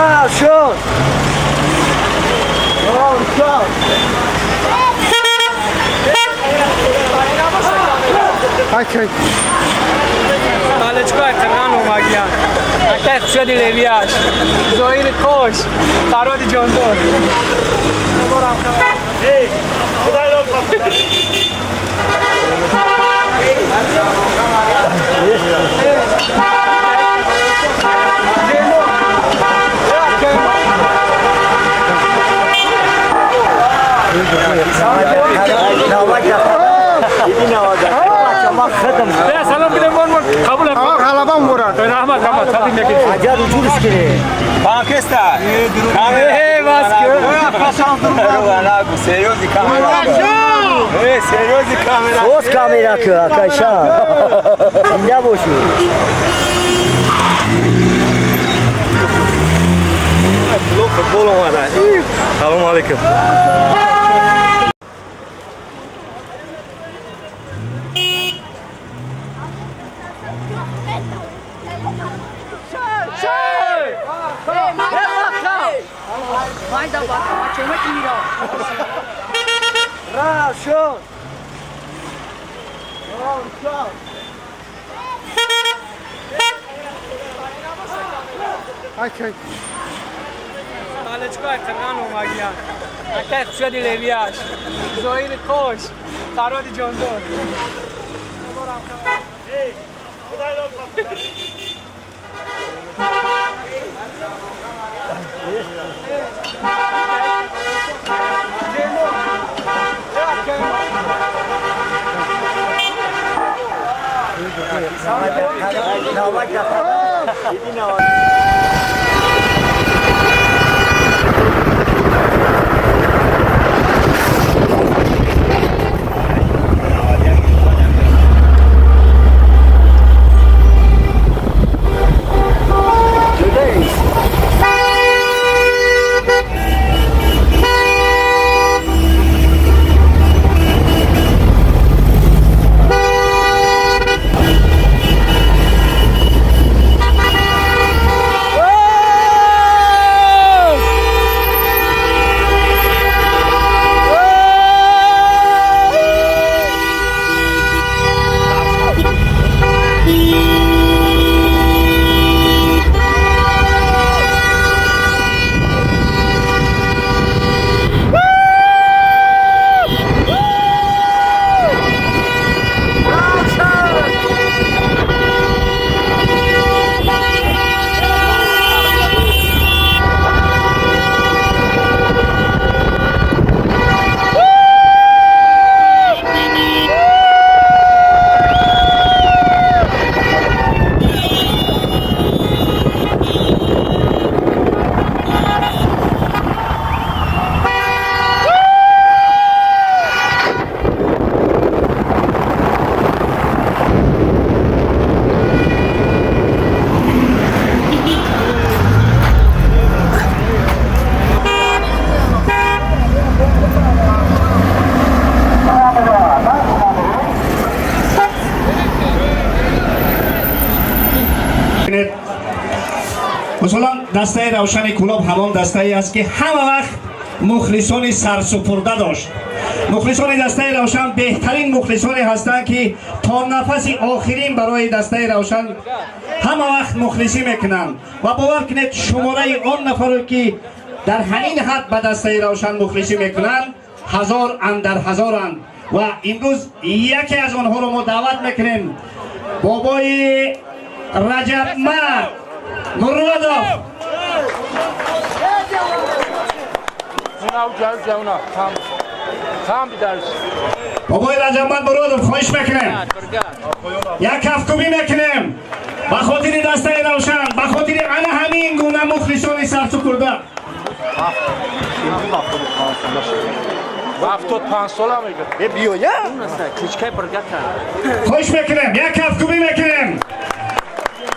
Равшан! Равшан! Малечкои қирған омагиян. Акай хушади левияш. Зоири қош. Фарҳоди ҷондор. Салом бидем қабул ғалаба муборак. Раҳмат, раҳмат, табрик мекунем. Аҷаб ҷурс кире. Банкеста. Э, бас Серьезный камера. Э, серьезный камера. Боз камера ки акайша. Зинда бошӣ. Футбол омада. Салом алейкум. Равшан! Равшан! Малечкои қирған омагиян. Акай хушади левияш. Зоири қош. Фарҳоди ҷондор. Масалан, дастаи Равшани Кӯлоб ҳамон дастае аст, ки ҳама вақт мухлисони сарсупурда дошт. Мухлисони дастаи Равшан беҳтарин мухлисоне ҳастанд, ки то нафаси охирин барои дастаи Равшан ҳама вақт мухлисӣ мекунанд. Ва бовар кунед, шумораи он нафаро, ки дар ҳамин ҳад ба дастаи Равшан мухлисӣ мекунанд, ҳазор андар ҳазоранд. Ва имрӯз яке аз онҳоро мо даъват мекунем, бобои Раҷабмад Муродов. Бобои Раҷабмад Муродов, хоҳиш мекунем, як кафкӯбӣ мекунем ба хотири дастаи Равшан, ба хотири ана ҳамин гуна мухлисони сарсупурда. 75 сола мегӯяд. Биёя? Хоҳиш мекунем, як кафкӯбӣ мекунем.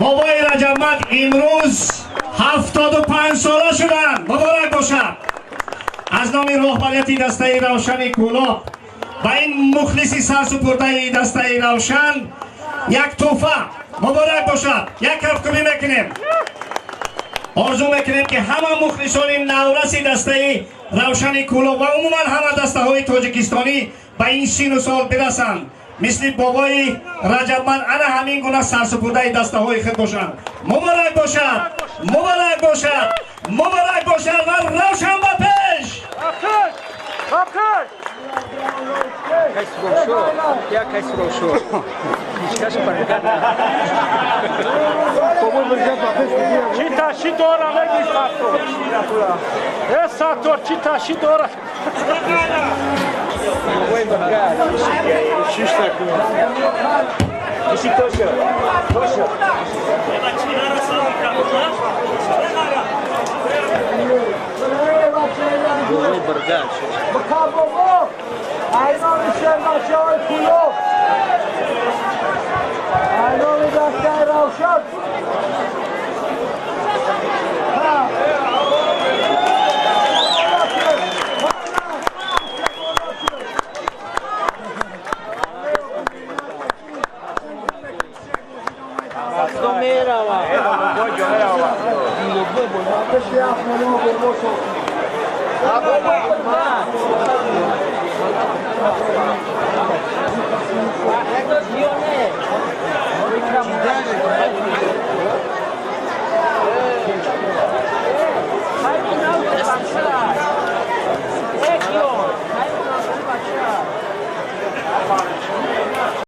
Бобои Раҷабмад имрӯз 75 сола шуданд. Муборак бошад. Аз номи роҳбарияти дастаи Равшани Кӯлоб ба ин мухлиси сарсупурдаи дастаи Равшан як тӯҳфа. Муборак бошад. Як кафкӯбӣ мекунем. Орзу мекунем, ки ҳама мухлисони навраси дастаи Равшани Кӯлоб ва умуман ҳама дастаҳои тоҷикистонӣ ба ин сину сол бирасанд, мисли бобои Раҷабман ана ҳамин гуна сарсупурдаи дастаҳои худ бошанд. Муборак бошад, муборак бошад, муборак бошад ва Равшан ба пеш! Чӣ таши дора меги Саттор? Э, Саттор, чӣ таши дора?